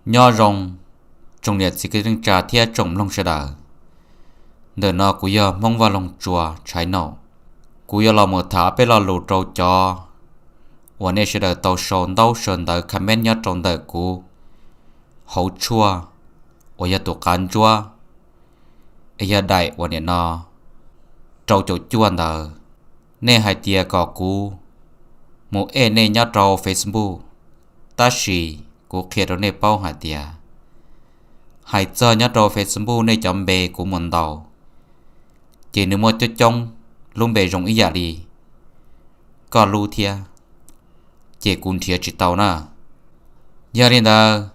Nyob zoo tsoom niam txiv kwv tij neej tsa thiab tsoom mloog sawv daws. Ntawm no kuv yog Hmoob Vaj Loog Tsua Tshaiv Naum. Kuv yuav los mus tham peb lo lus rau cov uas nej sawv daws tau sau ntaub sau ntawv comment nyob rau ntawm kuv hauv tshuaj uas yog tus qav ntsuab, es yog daim uas nim no rau caum cuaj ntawd. Nej hais tias kom kuv mus add nej nyob rau Facebook, tab sis kuv qhia rau nej paub hais tias, hais txog nyob rau Facebook nej cov npe kuv mus ntaus, ces nws muaj coob coob lub npe zoo ib yam li koj lub thiab, ces kuv nrhiav tsis tau na. Yog li ntawd,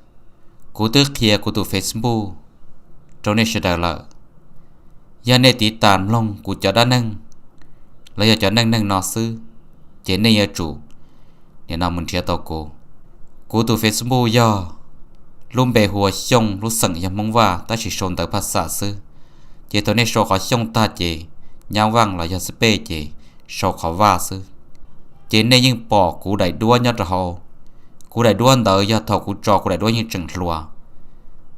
kuv twb qhia kuv tus Facebook rau nej sawv daws lawm. Yog nej tiv tas mloog kuv cov dab neeg los yog cov neej neeg no xwb, ces nej yuav tsum nim no mus nrhiav tau kuv. Kuv tus Facebook yog lub npe hu ua Xyooj, lub xeem yog Hmoob Vaj tab sis sau ntawv phaj xam xwb. Ces thaum nej sau qhov Xyooj tag ces nyab Vaaj los yog xab pej ces sau qhov Vaj xwb. Ces nej yeej pom kuv daim duab nyob rau hauv. Kuv daim duab ntawd yog thaum kuv tso kuv daim duab yeej tseem hluas,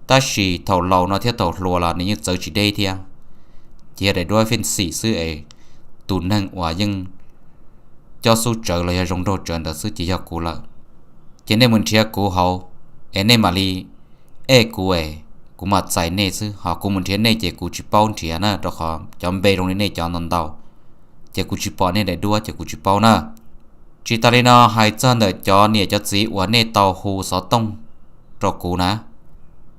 tab sis thaum laus no thiab thaum hluas los nws yeej txawv tsis deb thiab. Ces yog daim duab fej xim xwb es tus neeg uas yeej cob xub tsawv los yog zoo nraug tsawv ntawd xwb ces yog kuv lawm. Ces nej mus nrhiav kuv hauv, es nej mam li add kuv es kuv mam txais nej xwb, ho kuv mus nrhiav nej ces kuv tsis paub nrhiav na, rau qhov cov npe zoo li nej cov ntau ntau, ces kuv tsis pom nej daim duab ces kuv tsis paub na. Tsis tas li no, hais txog ntawm cov niam cov txiv uas nej tau hu xov tooj rau kuv na,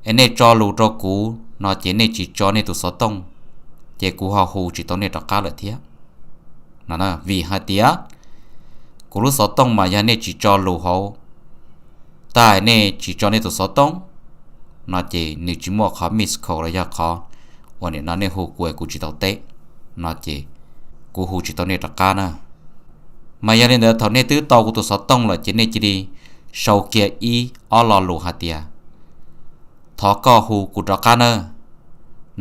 es nej tso lus rau kuv no ces nej tsis tso nej tus xov tooj, ces kuv ho hu tsis tau nej rov qab lawm thiab. Vim hais tias kuv lub xov tooj mas yog nej tsis tso lus hauv, tag nej tsis tso nej tus xov tooj no ces nws tsis muaj qhov miss call los yog qhov uas nim no nej hu kuv es kuv tsis tau teb, no ces kuv hu tsis tau nej rov qab na. Mas yog li ntawd thaum nej twb tau kuv tus xov tooj lawm ces nej cia li sau kiag ib ob lo lus hais tias, thov koj hu kuv rov qab na,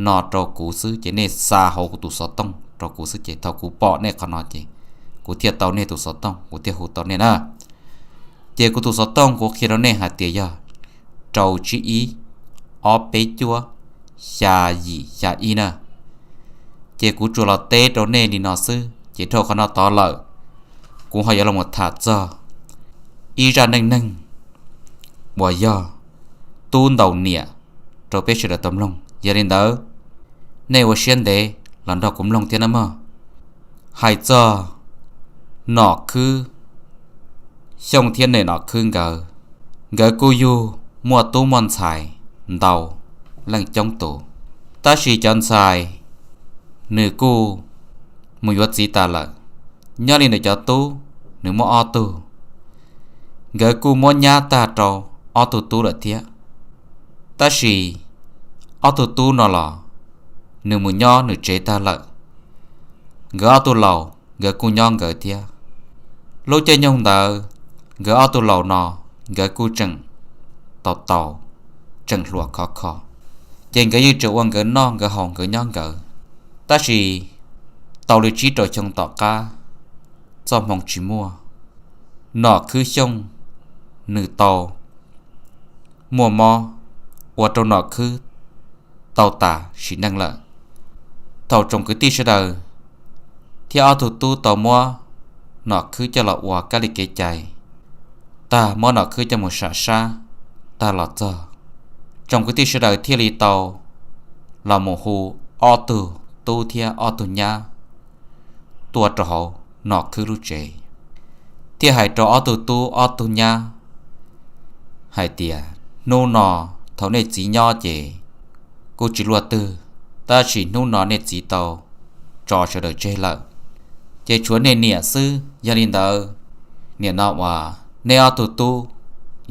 no rau kuv xwb, ces nej xa hauv kuv tus xov tooj rau kuv xwb, ces thaum kuv pom nej qhov no ces kuv thiaj tau nej tus xov tooj kuv thiaj hu tau nej na. Ces kuv tus xov tooj kuv qhia rau nej hais tias yog rau tsib ib, ob peb cuaj, xya yim xya ib na. Ces kuv tsuas los teb rau nej li no xwb ces dhau qhov no tod lawm, kuv ho yuav los tham txog ib zaj neej neeg uas yog tub ntaus niam rau peb sawv daws tau mloog. Yog li ntawd, nej ua siab ntev los nrog kuv mloog thiab nawb mog. Hais txog Nom Khwb Xyooj thiab niam Nom Khwb nkawd, nkawd kuj yug muaj tub muaj ntxhais ntau leej coob tus, tab sis cov ntxhais nws kuj mus yuav txiv tas lawm. Nyob li ntawm cov tub, nws muaj ob tug, nkawd kuj muab nyab tag rau ob tug tub lawm thiab. Tab sis ob tug tub no los nws mus nyob nws tsev tag lawm. Nkawd ob tug laus nkawd kuj nyob nkawd thiab. Lub caij nyoog ntawd nkawd ob tug laus no nkawd kuj tseem tau tau, tseem hluas khov kho, ces nkawd yeej tseem ua nkawd noj nkawd haus nkawd nyob nkawd. Tab sis tau li tsib rau xyoo tom qab, txoj hmoo tsis muaj, Nom Khwb Xyooj nws tau muaj mob, ua rau Nom Khwb tau tas sim neej lawm. Thaum tsoom kwv tij sawv daws thiab ob tug tub tau muab Nom Khwb coj los ua kab li kev cai tag, muab Nom Khwb coj mus sam sab tag los txog, tsoom kwv tij sawv daws thiaj li tau los mus hu ob tug tub thiab ob tug nyab tuaj rau hauv Nom Khwb lub tsev, thiaj hais rau ob tug tub ob tug nyab hais tias, hnub no thaum nej txiv nyob ces kuj tsis luaj twg, tab sis hnub no nej txiv tau tso sawv daws tseg lawm, ces tshuav nej niam xwb. Yog li ntawd, nim no uas nej ob tug tub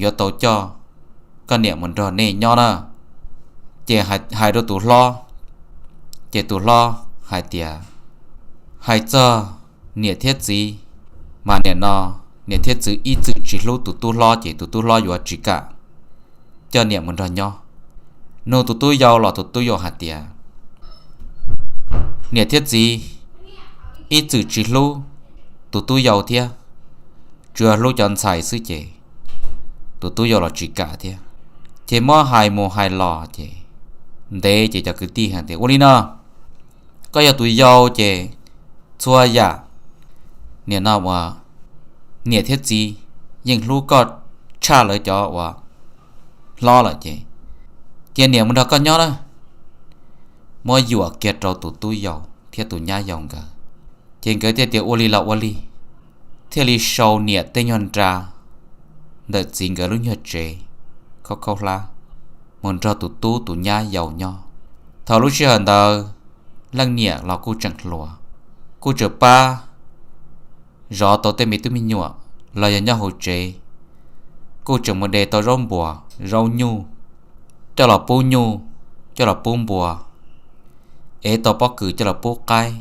yuav tau coj koj niam mus nrog nej nyob na. Ces hais rau tus hlob, ces tus hlob hais tias, hais txog niam thiab txiv, mas nim no niam thiab txiv ib txwm tsis hlub tus tub hlob ces tus tub hlob yuav tsis kam coj niam mus nrog nyob. Nug tus tub yau los tus tub yau hais tias, niam thiab txiv ib txwm tsis hlub tus tub yau thiab, tsuas hlub cov ntxhais xwb ces tus tub yau los tsis kam thiab. Ces muab hais mus hais los ces ntev ces cov kwv tij hais tias, ua li no, koj yog tus yau ces txhua yam, nim no uas niam thiab txiv yeej hlub koj tshaj lawv cov uas hlob lawm ces cia niam mus nrog koj nyob na. Muab yuam kiag rau tus tub yau thiab tus nyab yau nkawd. Ces nkawd thiaj tias ua li los ua li, thiaj li sau niam tej nyuag nra ntawm txiv nkawd lub nyuag tsev khaub khaub hlab mus nrog tus tub tus nyab yau nyob. Thaum lub sij hawm ntawd leej niam los kuj tseem hluas, kuj tseem pab zov tau tej me tub me nyuam los yog nyob hauv tsev, kuj tseem mus de tau zaub npua, zaub nyuj coj los pub nyuj, coj los pub npua, ev tau pob kws coj los pub qaib,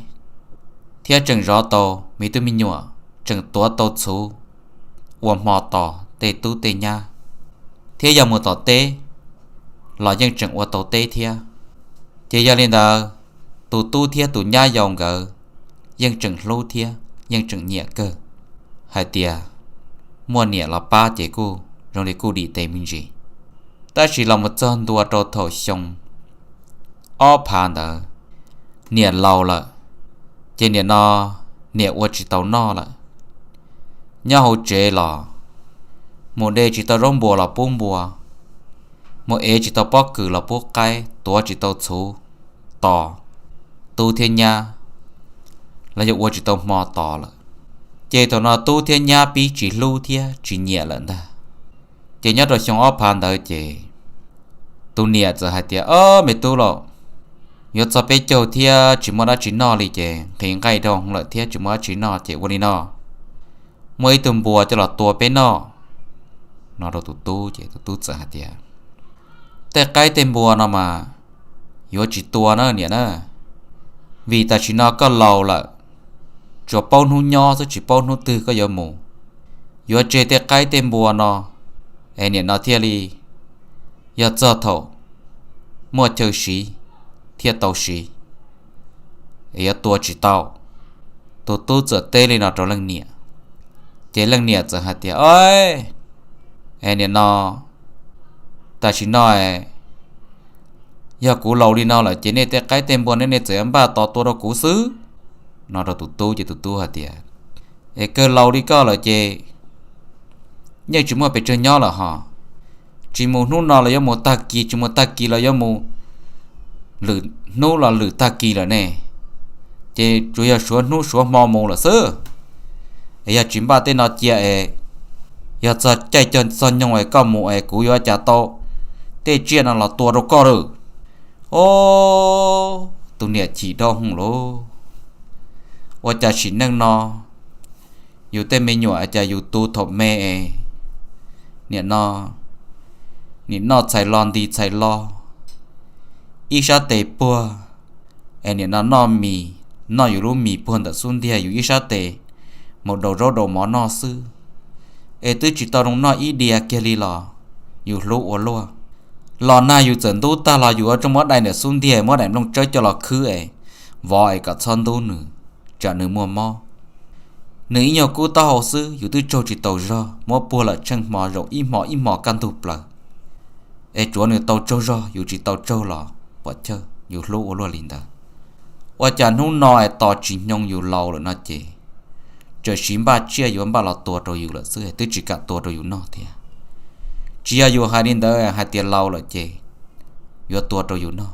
thiab tseem zov tau me tub me nyuam, tseem tuav tau txhuv ua hmo tos tej tub tej nyab, thiab yog mus tom teb los yeej tseem ua tau teb thiab. Ces yog li ntawd, tus tub thiab tus nyab yau nkawd yeej tseem hlub thiab yeej tseem nyiam kawg, hais tias muaj niam los pab ces kuj zoo li kuj dim tes me ntsis. Tab sis los mus txog ntua rau thaum xyoo ob phav ntawd, niam laus lawm, ces nim no niam ua tsis tau noj lawm. Nyob hauv tsev los mus de tsis tau zaub npua los pub npua, mus ev tsis tau pob kws los pub qaib, tuav tsis tau txhuv tos tub thiab nyab, los yog ua tsis tau hmo tos lawm. Ces thaum no tub thiab nyab pib tsis hlub thiab tsis nyiam lawm ntag. Ces nyob rau xyoo ob phav ntawd ces tus niam txawm hais tias, o, me tub lauj, yuav txog peb caug thiab tsis muaj dab tsi noj li ces nqhis nqaij dhau lawm thiab tsis muaj dab tsi noj ces ua li no, muaj ib tug npua coj los tua peb noj. No rau tus tub ces tus tub txawm hais tias, tej qaib tej npua no mas yuav tsis tua na niam na, vim tam sim no koj laus lawm, tsuas paub hnub nyob xwb tsis paub hnub twg koj yuav mus. Yuav tseg tej qaib tej npua no es niam no thiaj li yog txog thaum muaj chaw siv thiaj tau siv, es yuav tua tsis tau. Tus tub txawm teb li no rau leej niam, ces leej niam txawm hais tias, o, es niam no, tam sim no yog kuv laus li no lawm ces nej tej qaib tej npua nej nej txawm yuav npaj tos tua rau kuv xwb. No rau tus tub ces tus tub hais tias, es kawg laus li koj lawm ces yeej tsis muaj pes tsawg nyob lawm hos. Tsis mus hnub no los yuav mus tag kis, tsis mus tag kis los yuav mus lwm hnub los lwm tag kis lawm ne, ces tsuas yog suav hnub suav hmo mus lawm xwb. Es yog tsis npaj tej no cia es yog txog caij txog nyoog es koj mus es kuv yuav cas tau tej tsiaj no los tua rau koj lawm. O, tus niam chim dhau hwv lauj, ua cas sim neej no yus tej me nyuam cas yus tu thaum me es niam no, nim noj txhais lo nti txhais lo, ib sab tes puag es niam no noj mis, noj yus lub mis puag ntawm xub ntiag, yus ib sab tes mus daus zaub daus mov noj xwb, es twb tsis tau zoo noj ib diav kiag li los yus hlub ua luaj. Los nag yus txawm ntub tag los yus ua tsuj muab dai ntawm xub ntiag, muab daim nplooj tsawb coj los khwb es vov es kom txhob ntub nws, tsam nws muaj mob. Nws ib nyuag kub taub hau xwb yus twb tsaug tsis tau zog, muab puag lawm tsheej hmo zaum ib hmo ib hmo kaj ntug plaws. Es tsuav nws tau tsaug zog, yus tsis tau tsaug los puam chawj, yus hlub ua luaj li ntawd. Ua cas hnub no es tos tsis hnyoo yus laus lawm no ces tseem siv npaj tsiaj yuav npaj los tua rau yus lawm xwb, twb tsis kam tua rau yus noj thiab. Tsis yog yus hais li ntawd, hais tias laus lawm ces yuav tua rau yus noj,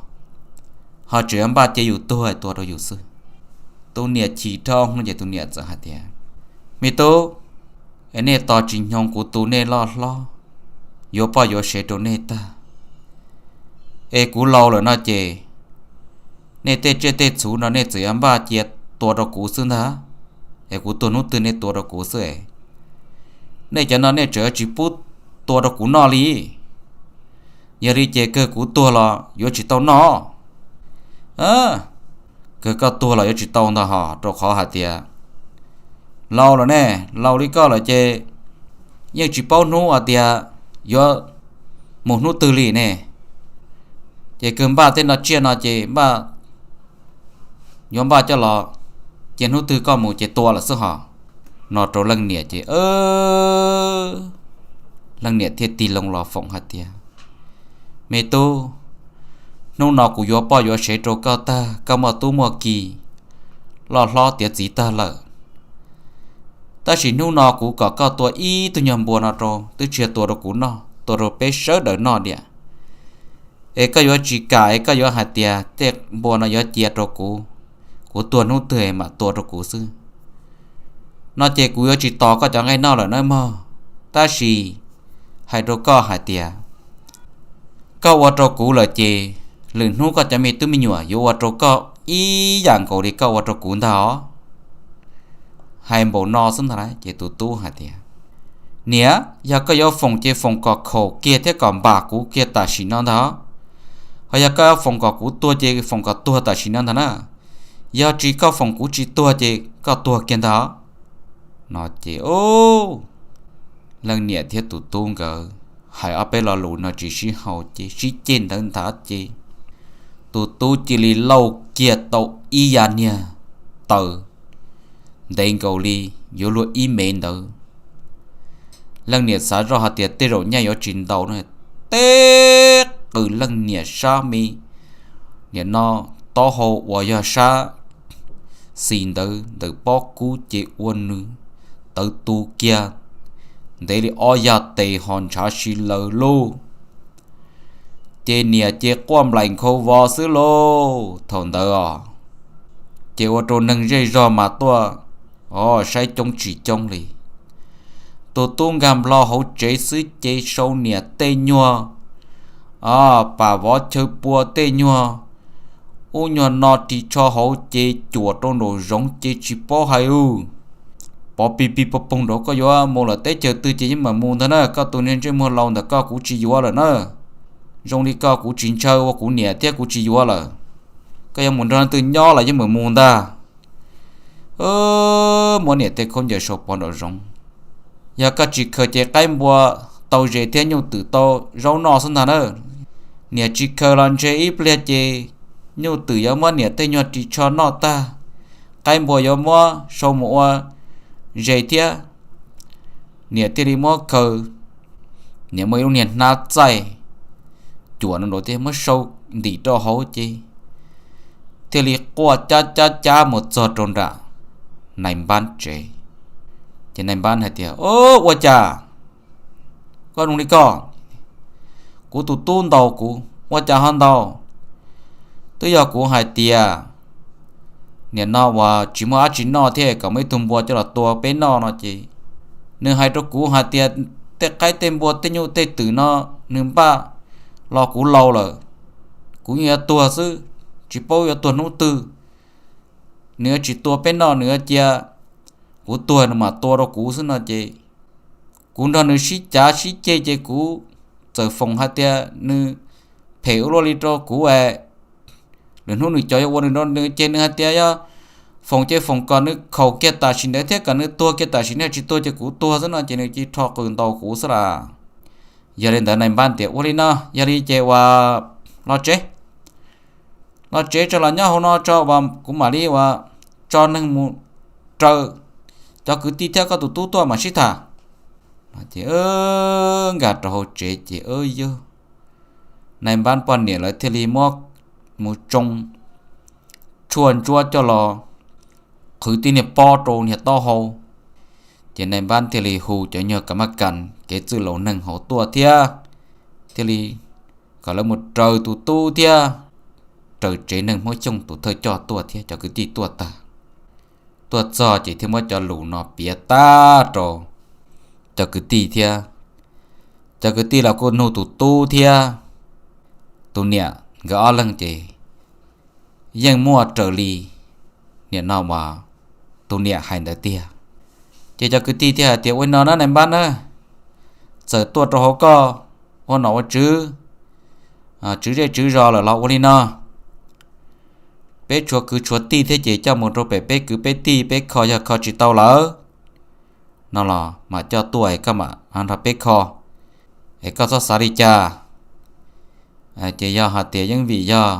ho tseem yuav npaj cia yus tuag tua rau yus xwb. Tus niam chim dhau hwv ces tus niam txawm hais tias, me tub, es nej tos tsis hnyoo kuv tu nej loj hlob, yuav poj yuav sev rau nej tag, es kuv laus lawm no ces nej tej tsiaj tej txhuv no nej txawm yuav npaj cia tua rau kuv xwb ntag, es kuv tuag hnub twg nej tua rau kuv xwb es nej cov no nej tseem yuav tsis pub tua rau kuv noj li. Yog li ces kawg kuv tuag los yuav tsis tau noj. Kawg koj tuag los yuav tsis tau ntag hos, rau qhov hais tias laus lawm ne, laus li koj lawm ces yeej tsis paub hnub hais tias yuav mus hnub twg li ne. Ces kawg npaj tej no tsiaj no ces npaj, yuav npaj coj los cia hnub twg koj mus ces tua lawm xwb hos. No rau leej niam ces leej niam thiaj tig loo los foom hais tias, Me tub, hnub no kuv yuav poj yuav sev rau koj tag, koj muaj tub muaj ki, loj hlob tiav txiv tag lawm. Tab sis hnub no kuv kom koj tua ib tug nyuag npua no rau, twb tsis yog tua rau kuv noj, tua rau peb sawv daws noj diam. Es koj yuav tsis kam es koj yuav hais tias tej npua no yuav cia rau kuv, kuv tuag hnub twg mam tua rau kuv xwb no ces kuv yuav tsis tos koj cov nqaij noj lawm nawb mog. Tab sis hais rau koj hais tias koj ua rau kuv lawm ces lwm hnub koj cov me tub me nyuam yuav ua rau koj ib yam nkaus li koj ua rau kuv ntag os. Hais npaum no xwb ntag ces tus tub hais tias, niam, yog koj yuav foom ces foom kom khaum kiag thiab kom npam kuv kiag tam sim no ntag. Ho yog koj yuav foom kom kuv tuag ces foom kom tuag tam sim no ntag na. Yog tsis koj foom kuv tsis tuag ces koj tuag kiag ntag no ces leej niam thiab tus tub nkawd hais ob peb lo lus no tsis sib haum ces sib ceg ntawd ntag ces tus tub cia li lauj kiag tau ib yav niag taws ntev nkaus li yuav luag ib mev ntawd. Leej niam xav zoj hais tias tej zaum nyaj yuav tsis ntau no, teb qws leej niam sab me, niam no, taub hau uas yog sab xis ntawd ntawm pob kub ces ua nws tawv tu kiag ntev li ob yas tes ho ntshav si lawm lauj. Ces niam ces quaj nplaim nkhaus vos xwb lauj. Thaum ntawd os, ces ua rau neeg zej zog mas tuaj saib coob tsis coob li. Tus tub nkag nplo hauv tsev xwb ces sau niam tej nyuag pam vov chaw pua tej nyuag ub nyuag no ris tsho hauv ces cuam rau nraum zoov ces tsis paub hais ub. Pov pig pig pog poog nraud, koj yuav mus lawm teb chaws twg ces yeej meem mus ntag na, koj tus niag ntsej muag laus ntawm koj kuv tsis yuav lawm na. Zoo li koj kuv tsis ntshaw ua kuv niam thiab kuv tsis yuav lawm. Koj yuav mus nrog leej twg nyob los yeej meem mus ntag. Muab niam tej khaub ncaws sau pov nraum zoov. Yog koj tsis khaws ces qaib npua tau zes thiab nyuj twm tau zaub noj xwb ntag na. Niam tsis khaws los ntshe ib pliag ces nyuj twm yuav muab niam tej nyuag ris tsho noj tag, qaib npua yuav muab sau mus ua zes thiab. Niam thiaj li muab khaws, niam muaj ib lub niag hnab txaij cuam no nraud thiab muab sau ntim rau hauv ces thiaj li quaj cab cab cab mus txog rau nram nais npab tsev. Ces nais npab hais tias, Ua cas koj zoo li koj? Kuv tus tub ntaus kuv. Ua cas ho ntaus? Twb yog kuv hais tias niam no uas tsis muaj dab tsi noj thiab kom muaj ib tug npua coj los tua peb noj no ces nws hais rau kuv hais tias tej qaib tej npua tej nyuj tej twm no nws npaj los kuv laus lawm, kuv yeej yuav tuag xwb, tsis paub yuav tuag hnub twg. Nws yuav tsis tua peb noj, nws yuav cia kuv tuag nws mam tua rau kuv xwb no ces kuv nrog nws sib cav sib ceg ces kuv txawm foom hais tias nws phem ua luaj li rau kuv es lwm hnub nws cov yuav ua nws rau nws ces nws hais tias yog foom ces foom kom nws khaum kiag tam sim ntawd thiab kom nws tuag kiag tam sim ntawd, tsis tuag ces kuv tuag xwb no ces nws cia rho qws ntaus kuv xwb las. Yog li ntawd nais npab tias, Ua li no, yog li ces uas los tsev, los tsev tso los nyob hauv no tso uas kuv mam li uas tso neeg mus raws cov kwv tij thiab koj tus tub tuaj mam sib tham. Ces nkag rau hauv tsev ces yog nais npab poj niam lawv thiaj li muab mus tsoo tshuaj ntsuab coj los qhwv tib niag pob rau niag taub hau. Ces nais npab thiaj li hu cov nyuag ka mab kas kev txwj laus neeg hauv tuaj thiab, thiaj li kom lawv mus raws tus tub thiab raws tsev neeg Hmoob Xyooj tus thawj coj tuaj thiab cov kwv tij tuaj tag. Tuaj txog ces thiaj muab cov lus no piav tag rau cov kwv tij thiab. Cov kwv tij los kuj nug tus tub thiab tus niam nkawd ob leeg ces yeej muaj raws li niam no uas tus niam hais ntawd tiag. Ces cov kwv tij thiaj hais tias, Ua li no na nais npab na, txawm tuaj rau hauv koj ua nom ua tswv, tswv zej tswv zos lawm los ua li no, peb tshuav kwv tshuav tij thiab ces coj mus rau pem peb kwv peb tij peb kho, yog kho tsis tau lawm no los mam coj tuaj es koj mam nrog peb kho, es koj txhob xav li cas. Ces yog hais tias yeej vim yog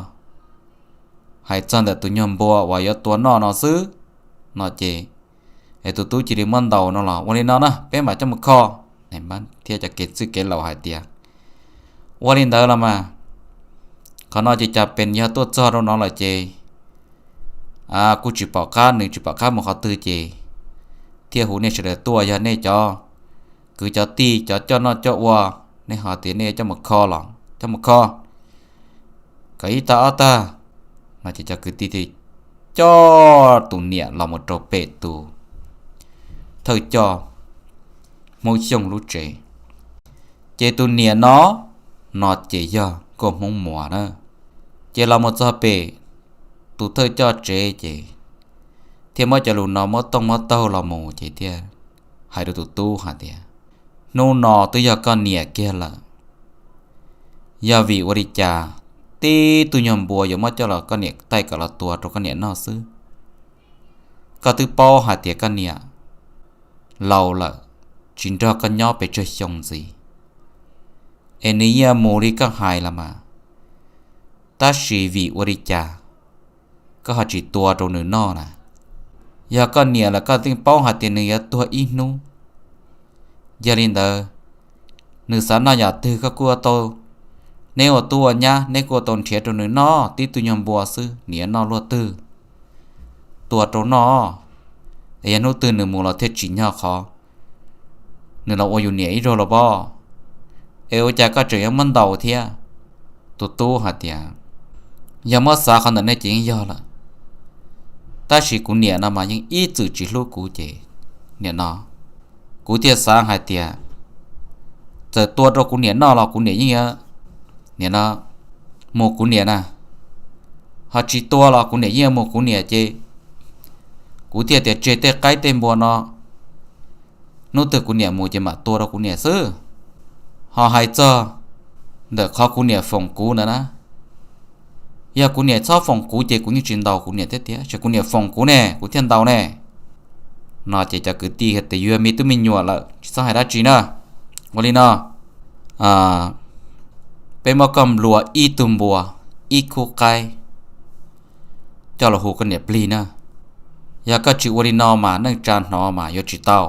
hais txog ntawm tus nyuag npua uas yuav tua noj no xwb no ces es tus tub cia li muab ntaus no los ua li no na peb mam coj mus kho. Nais npab thiab cov kev txwj kev laus hais tias, Ua li ntawd los mas Qhov no ces cas pes yog tuaj txog rau no lawm ces kuj tsis pom qab, nws tsis pom qab mus qhov twg ces thiaj hu nej sawv daws tuaj, yog nej cov kwv cov tij cov coj noj coj ua, nej ho tias nej coj mus kho los coj mus kho kom ib tag ob tag no ces cov kwv tij thiaj coj tus niam los mus rau pem tus thawj coj Hmoob Xyooj lub tsev. Ces tus niam no, no ces yog nkauj Hmoob Muas na. Ces los mus txog pem tus thawj coj tsev ces thiaj muab cov lus no muab tooj muab taug los mus ces thiaj hais rau tus tub hais tias, hnub no twb yog koj niam kiag lawm, yog vim ua li cas tib tug nyuag npua yuav muab coj los koj niam taij kom los tua rau koj niam noj xwb? Koj twb paub hais tias koj niam laus lawm, tsis nrog koj nyob pes tsawg xyoo ntxiv, es nws yeej mus li koj hais los mas, tab sis vim ua li cas koj ho tsis tua rau nws noj na? Yog koj niam lawm koj yeej paub hais tias nws yuav tuag ib hnub. Yog li ntawd, nws xav noj yam twg koj kuj ua tau, neb ua tub ua nyab neb kuj ua tau nrhiav rau nws noj, tib tug nyuag npua xwb nws yuav noj luaj twg? Tua rau noj, es yog hnub twg nws mus los thiaj tsim nyog qhov nws los ua yus niam ib zaug los pob. Es ua cas koj tseem yuav muab ntaus thiab? Tus tub hais tias, yog muab xav qhov ntawm nej ces yeej yog lawm, tab sis kuv niam no mas yeej ib txwm tsis hlub kuv ces nim no kuv thiaj xav hais tias txawm tua rau kuv niam noj los kuv niam yeej yuav, nim no, mus kuv niam na, ho tsis tua los kuv niam yeej yuav mus kuv niam ces kuv thiaj tias tseg tej qaib tej npua no, hnub twg kuv niam mus ces mam tua rau kuv niam xwb. Ho hais txog ntawm qhov kuv niam foom kuv ntawd na, yog kuv niam txhob foom kuv ces kuv yeej tsis ntaus kuv niam thiab tiag, ces kuv niam foom kuv ne kuv thiaj ntaus ne. No ces cov kwv tij tias yus yog me tub me nyuam lawm tsis txhob hais dab tsi na. Ua li no, peb muab koj nplua ib tug npua, ib khub qaib coj los hu koj niam plig na. Yog koj tsis ua li no mas neej tsa hnov mas yuav tsis tau,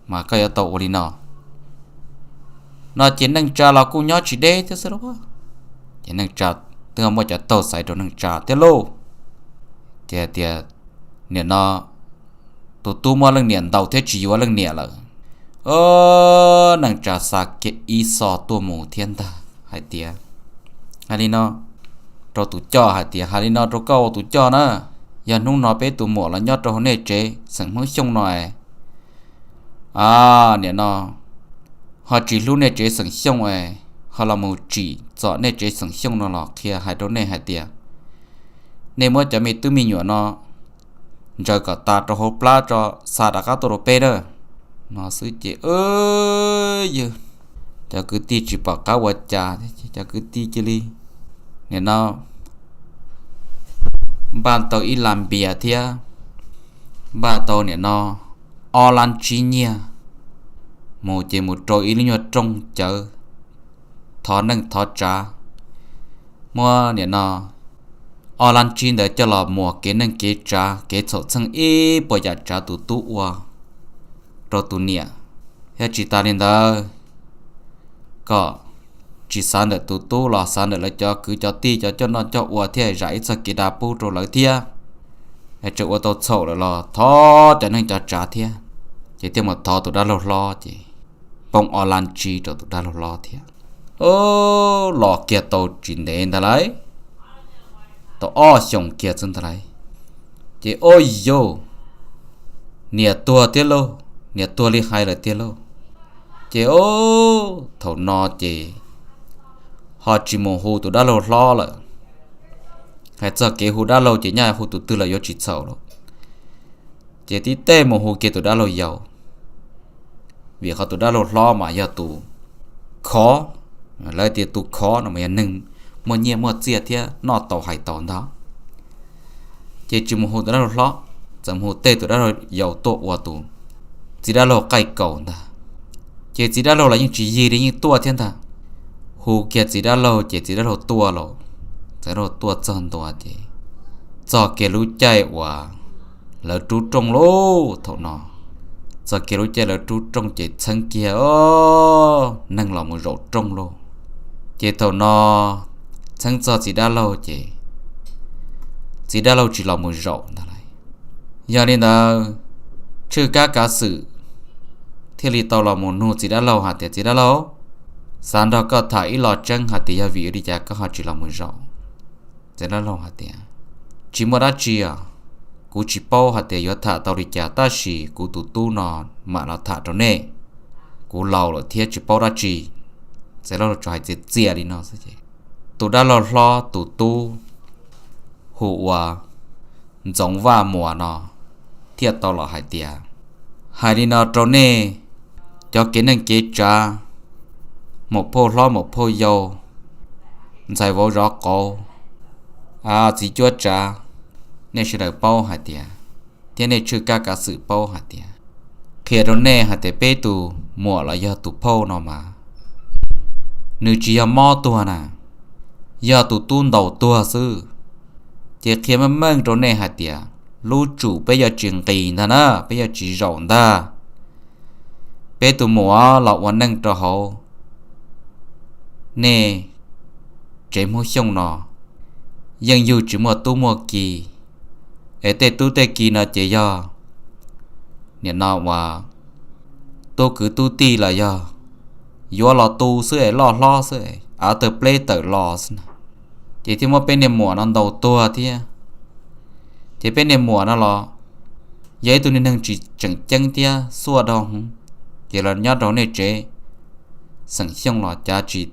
mas koj yuav tau ua li no. No ces neej tsa los kuj nyob tsis deb thiab xwb lauj. Ces neej tsa twb muab cov taug xaiv rau neej tsa thiab lauj. Ces hais tias, nim no tus tub muab leej niam ntaus thiab tsis yuav leej niam lawm. Neej tsa xa kiag ib xo tuaj mus thiab ntag hais tias, hais li no rau tus coj hais tias, hais li no rau koj ua tus coj na, yog hnub no peb tus muam los nyob rau hauv nej tsev xeem Hmoob Xyooj no es, nim no ho tsis hlub nej tsev xeem Xyooj es ho los mus tsim txom nej tsev xeem Xyooj no los qhia hais rau nej hais tias, nej muab cov me tub me nyuam no ntsaws kom tas rau hauv plab tso, xa rov qab tuaj rau peb na. No xwb ces yog cov kwv tij tsis pom qab ua cas, cov kwv tij cia li, nim no npaj tau ib las npias thiab npaj tau nim no ob lab tsib nyiaj, mus ces mus rau ib lub nyuag rooj cawv thov neej thov tsav. Muab nim no ob lab tsib ntawd coj los muas kev neej kev tsav kev txhaum txheej ib puas yam tsav tus tub ua rau tus niam, thiab tsis tas li ntawd kom tsis xav ntawm tus tub los xav ntawm lawv cov kwv cov tij cov coj noj coj ua thiab zam ib txoj kev dav pub rau lawv thiab. Tseem ua tau txhaum lawm los thov cov neej cov tsav thiab. Ces thiaj mus thov tus dab laug hlob ces poob ob lab tsib rau tus dab laug hlob thiab. Los kiag tau tsis ntev ntag lauj, tau ob xyoos kiag xwb ntag lauj, ces ob yau niam tuag thiab lauj, niam tuag li hais lawm tiag lauj. Ces thaum no ces ho tsis mus hu tus dab laug hlob lawm. Hais txog kev hu dab laug ces nyaj hu tus twg los yuav tsis txhaum lauj. Ces tib tej mus hu kiag tus dab laug yau, vim qhov tus dab laug hlob mas yog tus khov, lawv tias tus khov no mas yog neeg muaj nyiaj muaj txiaj thiab noj tau hais tau ntag. Ces tsis mus hu tus dab laug hlob, txawm mus hu tej tus dab laug yau tuaj ua tus txiv dab laug qaij kaus ntag. Ces txiv dab laug los yeej tsis yig li yeej tuaj thiab ntag. Hu kiag txiv dab laug ces txiv dab laug tuaj lauj, txiv dab laug tuaj txog ntua ces txog kiag lub caij uas lawv rub rooj lauj. Thaum no txog kiag lub caij lawv rub rooj ces txheeb kiag neeg los mus zaum rooj lauj. Ces thaum no txheeb txog txiv dab laug ces txiv dab laug tsis los mus zaum ntag lauj. Yog li ntawd, Tshwj Kab Kav Xwm thiaj li tau los mus nug txiv dab laug hais tias, Txiv dab laug, xav nrog koj tham ib lo tseeb hais tias yog vim li cas koj ho tsis los mus zaum? Txiv dab laug hais tias, Tsis muaj dab tsi os, kuv tsis paub hais tias yuav tham tau li cas tab sis kuv tus tub no mam los tham rau nej. Kuv laus lawm thiab tsis paub dab tsi. Txiv dab laug tsuas hais txias txias li no xwb ces tus dab laug hlob tus tub hu ua Ntxoov Vaj Muas no thiaj tau los hais tias, Hais li no rau nej cov kev neej kev tsav, muam phauj hlob muam phauj yau, ntxhais vauv zov qauv, txiv cuab tsav, nej sawv daws paub hais tias, thiab nej Tshwj Kab Kav Xwm paub hais tias, qhia rau nej hais tias peb tus muam los yog tus phauj no mas nws tsis yog mob tuag na, yog tus tub ntaus tuag xwb. Ces qhia meej meej rau nej hais tias lub tsum peb yuav tsis nqis ntag na, peb yuav tsis zaum ntag. Peb tus muam los ua neej rau hauv nej tsev Hmoob Xyooj no yeej yug tsis muaj tub muaj ki, es tej tub tej ki no ces yog nim no uas tub kwv tub tij los yog yuav los tu xwb es loj hlob xwb es av tawg pleb tawm los xwb na. Ces thiaj muab peb niag muam no ntaus tuag thiab. Ces peb niag muam no los yog ib tug niag neeg tsis tseem ceeb thiab xuaj dhau hwv, ces los nyob rau nej tsev xeem Xyooj los cav tsis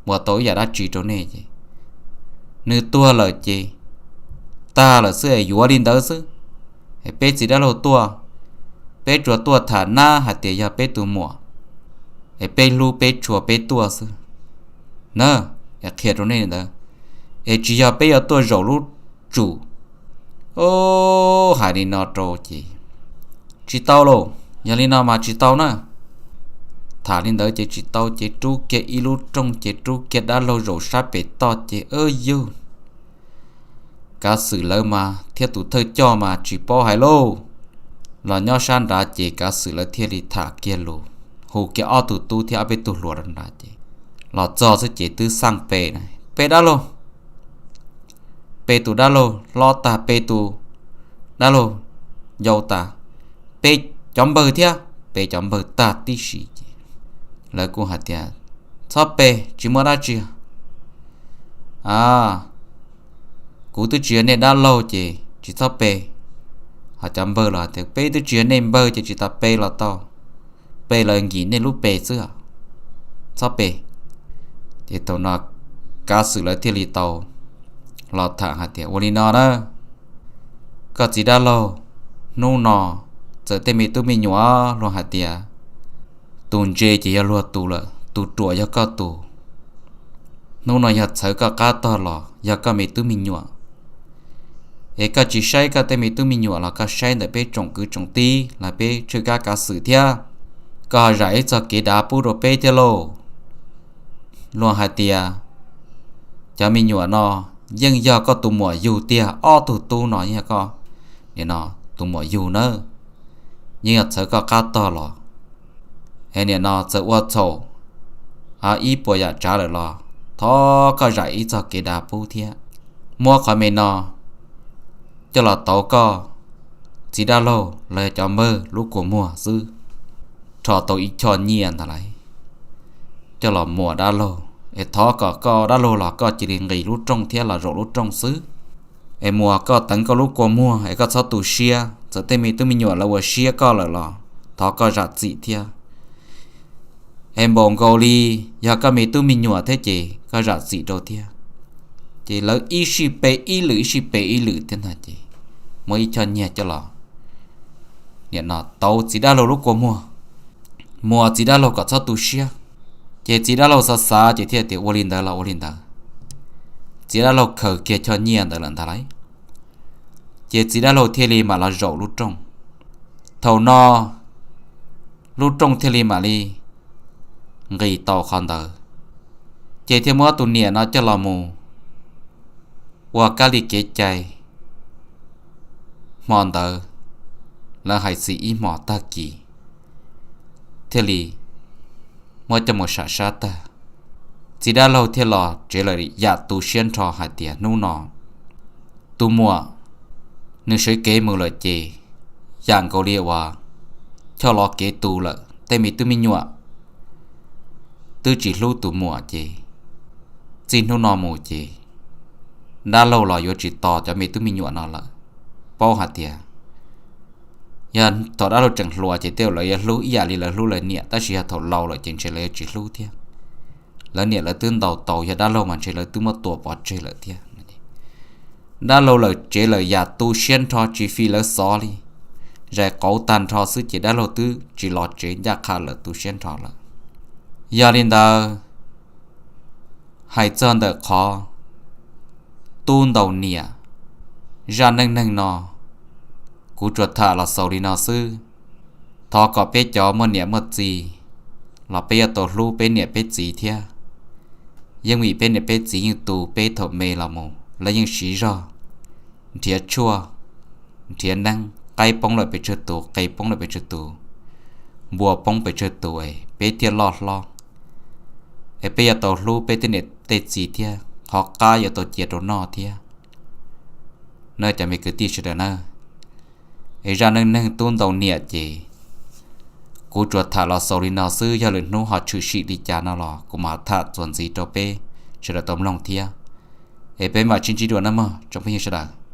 ua tau ib yam dab tsi rau nej ces nws tuag lawm ces tag lawm xwb es yuav li ntawd xwb. Es peb txiv dab laug tuaj, peb tsuas tuaj tham nab hais tias yog peb tus muam, es peb hlub peb tshua peb tuaj xwb na. Es qhia rau nej li ntawd, es tsis yog peb yuav tuaj zaum lub tsum. Hais li no rau ces tsis tau lauj, yog li no mas tsis tau na. Tham li ntawd ces tsis tau ces rub kiag ib lub rooj ces rub kiag dab laug zaum sab pem toj ces yug Kav Xwm lawv mas thiab tus thawj coj mas tsis paub hais lauj. Los nyob sab nrad ces Kav Xwm lawv thiaj li tham kiag lus, hu kiag ob tug tub thiab ob peb tug hluas rau nrad ces los txog xwb ces twb xaj pe, pe dab laug, pe tus dab laug hlob tag, pe tus dab laug yau tas, pe cov npawg thiab, pe cov npawg tag tib si ces lawv kuj hais tias, Txhob pe, tsis muaj dab tsi. A, kuv twb tsis yog nej dab laug ces tsis txhob pe. Ho cov npawg los tias, Peb twb tsis yog nej npawg ces tsis tas pe los tau, pe los nkim nej lub pes xwb, txhob pe. Ces thaum no Kav Xwm lawv thiaj li tau los tham hais tias, Ua li no na, koj txiv dab laug, hnub no txawm tej me tub me nyuam luag hais tias tus ntse ces yog luag tus lawm, tus ruam yog koj tus. Hnub no yog txhawv koj qab tog los yog koj me tub me nyuam, es koj tsis saib koj tej me tub me nyuam los koj saib ntawm peb tsoom kwv tsoom tij los peb Tshwj Kab Kav Xwm thiab, koj ho zam ib txog kev dav pub rau peb thiab lauj. Luag hais tias cov me nyuam no yeej yog koj tus muam yug tiag, ob tug tub no yeej yog koj tus muam yug nawb, yeej yog txhawv koj qab tog los, es nim no txawm ua txhaum ib puas yam tsav lawm los thov koj zam ib txog kev dav pub thiab, muab qhov me no coj los tauv koj txiv dab laug los yog cov npawg lub kua muag xwb, rho tau ib choj nyiaj ntag lauj, coj los muas dab laug, es thov kom koj dab laug los koj cia li nqis lub rooj thiab los zaum lub rooj xwb. Es muas koj teev koj lub kua muag es koj txhob tu siab, txawm tej me tub me nyuam lawv ua siab koj lawm los thov koj zam txim thiab. Es npaum nkaus li yog koj me tub me nyuam thiab ces koj zam txim rau thiab. Ces lawv ib sij pe ib lwm ib sij pe ib lwm thiab ntag ces muab ib choj nyiaj coj los nim no tauv txiv dab laug lub kua muag, muas txiv dab laug kom txhob tu siab. Ces txiv dab laug xav xav ces thiaj tias ua li ntawd los ua li ntawd. Txiv dab laug khaws kiag choj nyiaj ntawd lawm ntag lauj, ces txiv dab laug thiaj li mam los zaum lub rooj. Thaum no lub rooj thiaj li mam li nqis tau qhov ntawd, ces thiaj muab tus niam no coj los mus ua kab li kev cai. Hmo ntawd lawv hais txim ib hmos tag kis thiaj li muab coj mus sam sab tag. Txiv dab laug thiaj los tsev lawm yam tu siab nrho hais tias hnub no tus muam nws sawv kev mus lawm ces yam nkaus li uas choj los kev tu lawm, tej me tub me nyuam twb tsis hlub tus muam ces txij hnub no mus ces dab laug los yuav tsis tos cov me tub me nyuam no lawm. Paub hais tias yog thaum dab laug tseem hluas ces tej lawv yuav hlub ib yam li lawv hlub lawv niam, tab sis yog thaum laus lawm ces ntshe lawv yuav tsis hlub thiab. Lawv niam lawv twb ntaus taus, yog dab laug mas ntshe lawv twb muab tua pov tseg lawm thiab. Dab laug lawm tsev lawm yam tu siab nrho tsis fim lawv xov li. Zais qauv tag nrho xwb ces dab laug twb tsis los tsev ncaj qha lawm, tu siab nrho lawm. Yog li ntawd, hais txog ntawm qhov tub ntaus niam zaj neej neeg no, kuv tsuas tham los xaus li no xwb. Thov kom peb cov muaj niam muaj txiv los peb yuav tau hlub peb niam peb txiv thiab. Yeej vim peb niam peb txiv yeej tu peb thaum me los mus, lawv yeej siv zog nrhiav tshuaj, nrhiav neeb, qaib poob lawm pes tsawg tus, qe poob lawm pes tsawg tus, npua poob pes tsawg tus es peb thiaj loj hlob. Es peb yuav tau hlub peb tej niam tej txiv thiab, qhov qab yuav tau cia rau noj thiab. Nawb cov me kwv tij sawv daws na, es zaj neej neeg tub ntaus niam ces kuv tsuas tham los xaus li no xwb, yog lwm hnub ho tshwm sim li cas no los kuv mam tham txuas ntxiv rau peb sawv daws tau mloog thiab. Es peb mam sib ntsib dua nawb mog tsoom phooj ywg sawv daws.